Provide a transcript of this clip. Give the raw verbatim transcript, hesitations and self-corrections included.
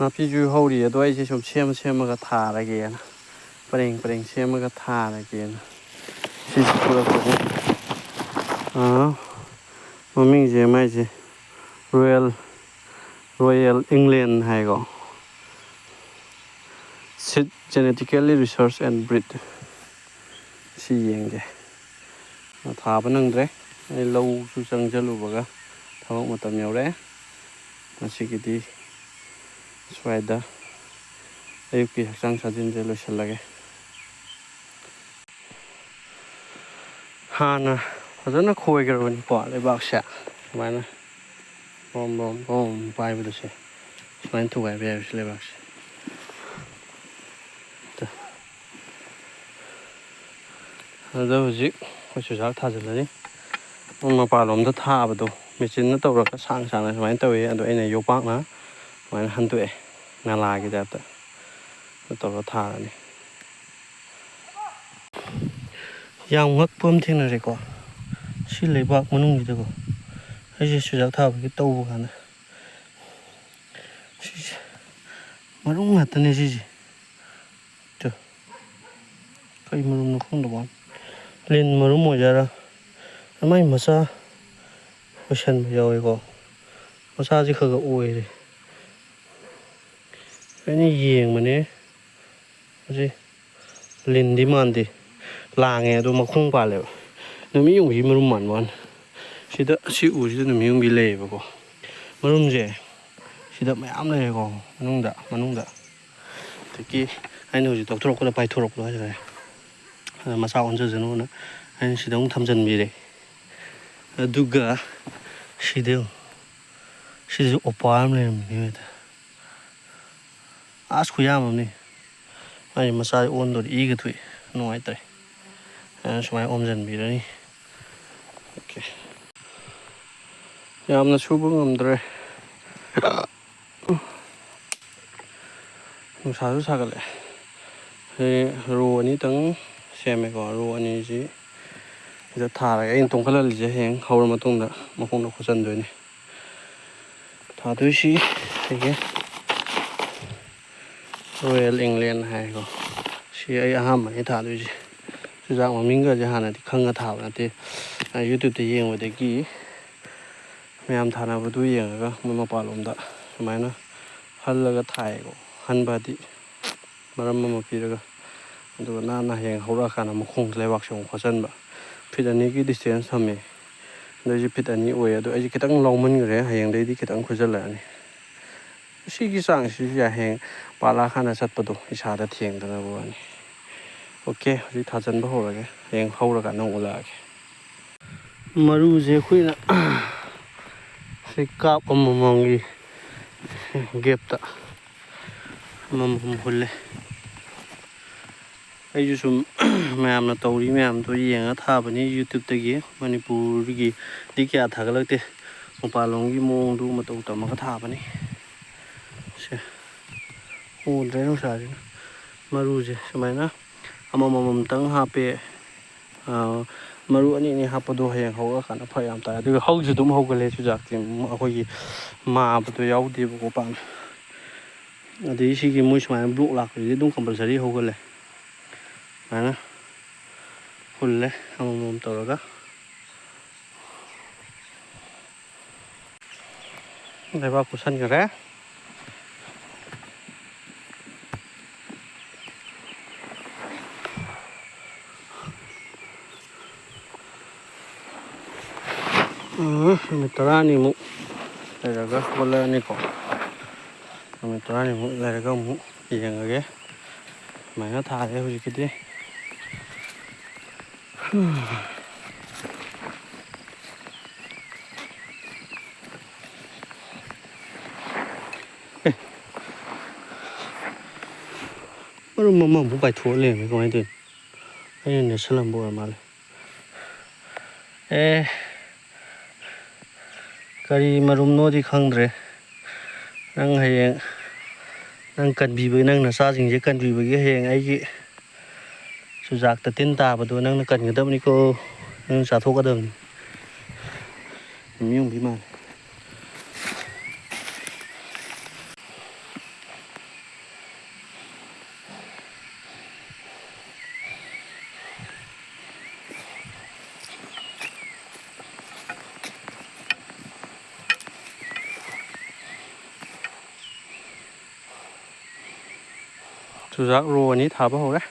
ꯅꯥꯄꯤꯁꯨ ꯍꯧꯔꯤ, ꯑꯗꯣ ꯑꯩꯁꯦ ꯁꯨꯝ ꯁꯦꯝꯃ ꯁꯦꯝꯃꯒ ꯊꯥꯔꯒꯦꯅ, ꯄꯔꯦꯡ ꯄꯔꯦꯡ ꯁꯦꯝꯃꯒ ꯊꯥꯔꯒꯦꯅ꯫ ꯁꯤꯁꯦ ꯄꯨꯔꯛꯄꯅꯦ꯫ ꯑꯥ, ꯃꯃꯤꯡꯁꯦ ꯃꯥꯏꯁꯦ Royal, Royal England ꯍꯥꯏꯀꯣ꯫ Seed genetically research and breed꯫ ꯁꯤ ꯌꯦꯡꯒꯦ꯫ ꯊꯥꯕ ꯅꯪꯗ꯭ꯔꯦ, ꯑꯩ ꯂꯧꯁꯨ ꯆꯪꯁꯤꯜꯂꯨꯕꯒ ꯊꯕꯛ ꯃꯇꯝ ꯌꯧꯔꯛꯑꯦ꯫ ꯉꯁꯤꯒꯤꯗꯤ ꯁ꯭ꯋꯥꯏꯗ ꯑꯌꯨꯛꯀꯤ ꯍꯛꯆꯥꯡ ꯁꯥꯖꯦꯜꯁꯦ ꯂꯣꯏꯁꯤꯜꯂꯒꯦ꯫ ꯍꯥꯟꯅ ꯐꯖꯅ ꯈꯣꯏꯈ꯭ꯔꯕꯅꯤꯀꯣ ꯂꯩꯕꯥꯛꯁꯦ꯫ ꯁꯨꯃꯥꯏꯅ ꯕꯣꯝ ꯕꯣꯝ ꯕꯣꯝ ꯄꯥꯏꯕꯗꯁꯦ ꯁꯨꯃꯥꯏꯅ ꯊꯨꯒꯥꯏꯕ ꯌꯥꯏꯕ ꯁꯤ ꯂꯩꯕꯥꯛꯁꯦ꯫ ꯑꯗꯣ ꯍꯧꯖꯤꯛ ꯑꯩꯈꯣꯏ ꯆꯨꯖꯥꯛ ꯊꯥꯖꯤꯜꯂꯅꯤ꯫ ꯃꯄꯥꯟꯂꯣꯝꯗ ꯊꯥꯕꯗꯣ ꯃꯦꯆꯤꯟꯅ ꯇꯧꯔꯒ ꯁꯥꯡ ꯁꯥꯡꯅ ꯁꯨꯃꯥꯏꯅ ꯇꯧꯋꯤ, ꯑꯗꯣ ꯑꯩꯅ ꯌꯣꯄꯥꯛꯅ ꯁꯨꯃꯥꯏꯅ ꯍꯟꯗꯣꯛꯑꯦ, ꯅꯂꯥꯒꯤ ꯇꯥꯏꯞꯇ꯫ ꯑꯗꯨ ꯇꯧꯔꯒ ꯊꯥꯔꯅꯤ꯫ ꯌꯥꯝ ꯉꯛꯄ ꯑꯃ ꯊꯦꯡꯅꯔꯦꯀꯣ, ꯁꯤ ꯂꯩꯕꯥꯛ ꯃꯅꯨꯡꯁꯤꯗꯀꯣ꯫ ꯑꯩꯁꯦ ꯆꯨꯖꯥꯛ ꯊꯥꯕꯒꯤ ꯇꯧꯕ ꯀꯥꯟꯗ ꯁꯤꯁꯦ ꯃꯔꯨꯝ ꯉꯥꯛꯇꯅꯦ ꯁꯤꯁꯦ꯫ ꯇꯨ, ꯀꯩ ꯃꯔꯨꯝꯅꯣ ꯈꯪꯗꯕ ꯋꯥꯅꯤ꯫ ꯂꯤꯟ ꯃꯔꯨꯝ ꯑꯣꯏꯖꯥꯠꯔꯥ? ꯃꯥꯏ ꯃꯆꯥ ꯑꯣꯏꯁꯟꯕ ꯌꯥꯎꯋꯦꯀꯣ꯫ ꯃꯆꯥꯁꯤ ꯈꯔ ꯈꯔ ꯑꯣꯏꯔꯦ꯫ ꯑꯩꯅ ꯌꯦꯡꯕꯅꯦ꯫ ꯃꯁꯤ ꯂꯤꯟꯗꯤ ꯃꯥꯟꯗꯦ꯫ ꯂꯥꯡꯉꯦ ꯑꯗꯣ ꯃꯈꯣꯡ ꯄꯥꯜꯂꯦꯕ꯫ ꯅꯨꯃꯤꯠ ꯌꯨꯡꯕꯤ ꯃꯔꯨꯝ ꯃꯥꯟꯕ ꯋꯥꯅꯤ꯫ ꯁꯤꯗ, ꯁꯤ ꯎꯁꯤꯗ ꯅꯨꯃꯤꯠ ꯌꯨꯡꯕꯤ ꯂꯩꯌꯦꯕꯀꯣ꯫ ꯃꯔꯨꯝꯁꯦ ꯁꯤꯗ ꯃꯌꯥꯝ ꯂꯩꯔꯦꯀꯣ, ꯃꯅꯨꯡꯗ, ꯃꯅꯨꯡꯗ꯫ ꯑꯗꯒꯤ ꯑꯩꯅ ꯍꯧꯖꯤꯛ ꯂꯧꯊꯣꯔꯛꯄꯗ ꯄꯥꯏꯊꯣꯔꯛꯄꯗꯣ ꯍꯥꯏꯇꯥꯔꯦ꯫ ꯑꯗ ꯃꯆꯥ ꯑꯣꯟꯖꯁꯅꯨꯅ ꯑꯩꯅ ꯁꯤꯗ ꯑꯃꯨꯛ ꯊꯝꯖꯤꯟꯕꯤꯔꯦ꯫ ꯑꯗꯨꯒ ꯁꯤꯗ ꯌꯦꯡꯉꯨ꯫ ꯁꯤꯗꯁꯨ ꯑꯣꯄꯥꯜ ꯑꯃ ꯂꯩꯔꯝꯃꯤꯅꯦ ꯍꯦꯛꯇ꯫ ꯑꯁ, ꯈꯨꯌꯥꯝ ꯑꯃꯅꯤ꯫ ꯃꯥꯒꯤ ꯃꯆꯥꯁꯦ ꯑꯣꯟꯗꯣꯔꯦ, ꯏꯒ ꯊꯣꯛꯏ꯫ ꯅꯨꯡꯉꯥꯏꯇ꯭ꯔꯦ꯫ ꯑ, ꯁꯨꯃꯥꯏꯅ ꯑꯣꯝꯁꯤꯟꯕꯤꯔꯅꯤ꯫ ꯑꯣꯀꯦ꯫ ꯌꯥꯝꯅ ꯁꯨꯕ ꯉꯝꯗ꯭ꯔꯦ꯫ ꯅꯨꯡꯁꯥꯁꯨ ꯁꯥꯒꯠꯂꯛꯑꯦ꯫ ꯍꯌꯦꯡ ꯔꯣ ꯑꯅꯤꯇꯪ ꯁꯦꯝꯃꯦꯀꯣ꯫ ꯔꯣ ꯑꯅꯤꯁꯤ ꯁꯤꯗ ꯊꯥꯔꯒ ꯑꯩꯅ ꯇꯣꯡꯈꯠꯍꯜꯂꯤꯁꯦ ꯍꯌꯦꯡ ꯍꯧꯔ ꯃꯇꯨꯡꯗ ꯃꯈꯣꯡꯗ ꯈꯣꯠꯆꯟꯗꯣꯏꯅꯤ꯫ ꯊꯥꯗꯣꯏꯁꯤ ꯁꯤꯒꯤ Royal England ꯍꯥꯏꯀꯣ꯫ ꯁꯤ ꯑꯩ ꯑꯍꯥꯟꯕꯅꯤ ꯊꯥꯗꯣꯏꯁꯦ꯫ ꯆꯨꯖꯥꯛ ꯃꯃꯤꯡꯒꯁꯦ ꯍꯥꯟꯅꯗꯤ ꯈꯪꯉ ꯊꯥꯕ ꯅꯠꯇꯦ꯫ ꯑ, YouTube-ꯇ ꯌꯦꯡꯕꯗꯒꯤ ꯃꯌꯥꯝ ꯊꯥꯅꯕꯗꯨ ꯌꯦꯡꯉꯒ ꯃꯣꯏ ꯃꯄꯥꯟꯂꯣꯝꯗ ꯁꯨꯃꯥꯏꯅ ꯍꯜꯂꯒ ꯊꯥꯏꯌꯦꯀꯣ꯫ ꯍꯟꯕꯗꯤ ꯃꯔꯝ ꯑꯃ ꯄꯤꯔꯒ, ꯑꯗꯨꯒ ꯅꯥꯟꯅ ꯍꯌꯦꯡ ꯍꯧꯔꯛꯑꯀꯥꯟꯗ ꯃꯈꯣꯡꯗ ꯂꯩꯕꯥꯛꯁꯦ ꯑꯃꯨꯛ ꯈꯣꯠꯆꯟꯕ꯫ Feet ꯑꯅꯤꯒꯤ distance ꯊꯝꯃꯦ꯫ ꯑꯗꯣ ꯑꯩꯁꯦ feet ꯑꯅꯤ ꯑꯣꯏꯌꯦ꯫ ꯑꯗꯣ ꯑꯩꯁꯦ ꯈꯤꯇꯪ ꯂꯥꯎꯃꯟꯈ꯭ꯔꯦ, ꯍꯌꯦꯡꯗꯩꯗꯤ ꯈꯤꯇꯪ ꯈꯣꯏꯖꯜꯂꯛꯑꯅꯤ꯫ ꯁꯤꯒꯤ ꯆꯥꯡꯁꯤꯁꯨ ꯌꯥꯏ, ꯍꯌꯦꯡ ꯄꯥꯛꯂꯛꯑꯀꯥꯟꯗ ꯆꯠꯄꯗꯣ ꯏꯁꯥꯗ ꯊꯦꯡꯗꯅꯕ ꯋꯥꯅꯤ꯫ OK, ꯍꯧꯖꯤꯛ ꯊꯥꯖꯤꯟꯕ ꯍꯧꯔꯒꯦ, ꯍꯌꯦꯡ ꯍꯧꯔꯀꯥꯟꯗ ꯑꯃꯨꯛ ꯎꯠꯂꯛꯑꯒꯦ꯫ ꯃꯔꯨꯁꯦ ꯑꯩꯈꯣꯏꯅ ꯁꯤ ꯀꯥꯞ ꯑꯃꯃꯝꯒꯤ gap-ꯇ ꯑꯃꯃꯝ ꯍꯨꯜꯂꯦ꯫ ꯑꯩꯁꯨ ꯁꯨꯝ ꯃꯌꯥꯝꯅ ꯇꯧꯔꯤ ꯃꯌꯥꯝꯗꯣ ꯌꯦꯡꯉ ꯊꯥꯕꯅꯤ YouTube-ꯇꯒꯤ꯫ ꯃꯅꯤꯄꯨꯔꯒꯤꯗꯤ ꯀꯌꯥ ꯊꯥꯒꯠꯂꯛꯇꯦ, ꯃꯄꯥꯟꯂꯣꯝꯒꯤ ꯃꯑꯣꯡꯗꯨ ꯃꯇꯧ ꯇꯝꯃꯒ ꯊꯥꯕꯅꯤ꯫ ꯁꯦ, ꯎꯗ꯭ꯔꯦ ꯅꯨꯡꯁꯥꯁꯤꯅ꯫ ꯃꯔꯨꯁꯦ ꯁꯨꯃꯥꯏꯅ ꯑꯃꯃꯝ ꯑꯃꯃꯝꯇꯪ ꯍꯥꯞꯄꯦ꯫ ꯑꯥ, ꯃꯔꯨ ꯑꯅꯤ ꯑꯅꯤ ꯍꯥꯞꯄꯗꯣ ꯍꯌꯦꯡ ꯍꯧꯔꯀꯥꯟꯗ ꯐꯔꯛ ꯌꯥꯝ ꯇꯥꯏ꯫ ꯑꯗꯨꯒ ꯍꯧꯁꯨ ꯑꯗꯨꯝ ꯍꯧꯒꯠꯂꯦ ꯆꯨꯖꯥꯛꯇꯤ꯫ ꯑꯩꯈꯣꯏꯒꯤ ꯃꯥꯕꯗꯣ ꯌꯥꯎꯗꯦꯕꯀꯣ ꯄꯥꯛꯅ꯫ ꯑꯗꯩ ꯁꯤꯒꯤ ꯃꯣꯏ ꯁꯨꯃꯥꯏꯅ block ꯂꯥꯛꯄꯁꯤꯗꯤ ꯑꯗꯨꯝ compulsory ꯍꯧꯒꯠꯂꯦ꯫ ꯁꯨꯃꯥꯏꯅ ꯍꯨꯜꯂꯦ ꯑꯃꯃꯝ ꯇꯧꯔꯒ꯫ ꯂꯩꯕꯥꯛ ꯀꯨꯞꯁꯟꯈ꯭ꯔꯦ꯫ ꯎꯝ, ꯅꯨꯃꯤꯠ ꯇꯔꯥꯅꯤꯃꯨꯛ ꯂꯩꯔꯒ ꯍꯧꯒꯠꯂꯛꯑꯅꯤꯀꯣ꯫ ꯅꯨꯃꯤꯠ ꯇꯔꯥꯅꯤꯃꯨꯛ ꯂꯩꯔꯒ ꯑꯃꯨꯛ ꯌꯦꯡꯉꯒꯦ꯫ ꯁꯨꯃꯥꯏꯅ ꯊꯥꯔꯦ ꯍꯧꯖꯤꯛꯀꯤꯗꯤ꯫ ꯑꯦ, ꯃꯔꯨꯝ ꯑꯃꯃꯨꯛ ꯄꯥꯏꯊꯣꯛꯑ ꯂꯩꯔꯝꯃꯦ, ꯀꯃꯥꯏꯅ ꯇꯧꯔꯤꯅꯣ? ꯑꯩꯅ ꯅꯦꯠꯁꯜꯂꯝꯕ ꯑꯣꯏꯔ ꯃꯥꯜꯂꯦ꯫ ꯑꯦ, ꯀꯔꯤ ꯃꯔꯨꯝꯅꯣꯗꯤ ꯈꯪꯗ꯭ꯔꯦ꯫ ꯅꯪ ꯍꯌꯦꯡ, ꯅꯪ ꯀꯟꯕꯤꯕꯒꯤ, ꯅꯪ ꯅꯆꯥꯁꯤꯡꯁꯦ ꯀꯟꯕꯤꯕꯒꯤ ꯍꯌꯦꯡ ꯑꯩꯒꯤ ꯆꯨꯖꯥꯛꯇ ꯇꯤꯟ ꯇꯥꯕꯗꯣ ꯅꯪꯅ ꯀꯟꯒꯗꯕꯅꯤꯀꯣ, ꯅꯪꯅ ꯆꯥꯊꯣꯛꯀꯗꯕꯅꯤ꯫ ꯅꯨꯃꯤꯠ ꯌꯨꯡꯕꯤ ꯃꯥꯜꯂꯦ꯫ ꯆꯨꯖꯥꯛ row ꯑꯅꯤ ꯊꯥꯕ ꯍꯧꯔꯦ꯫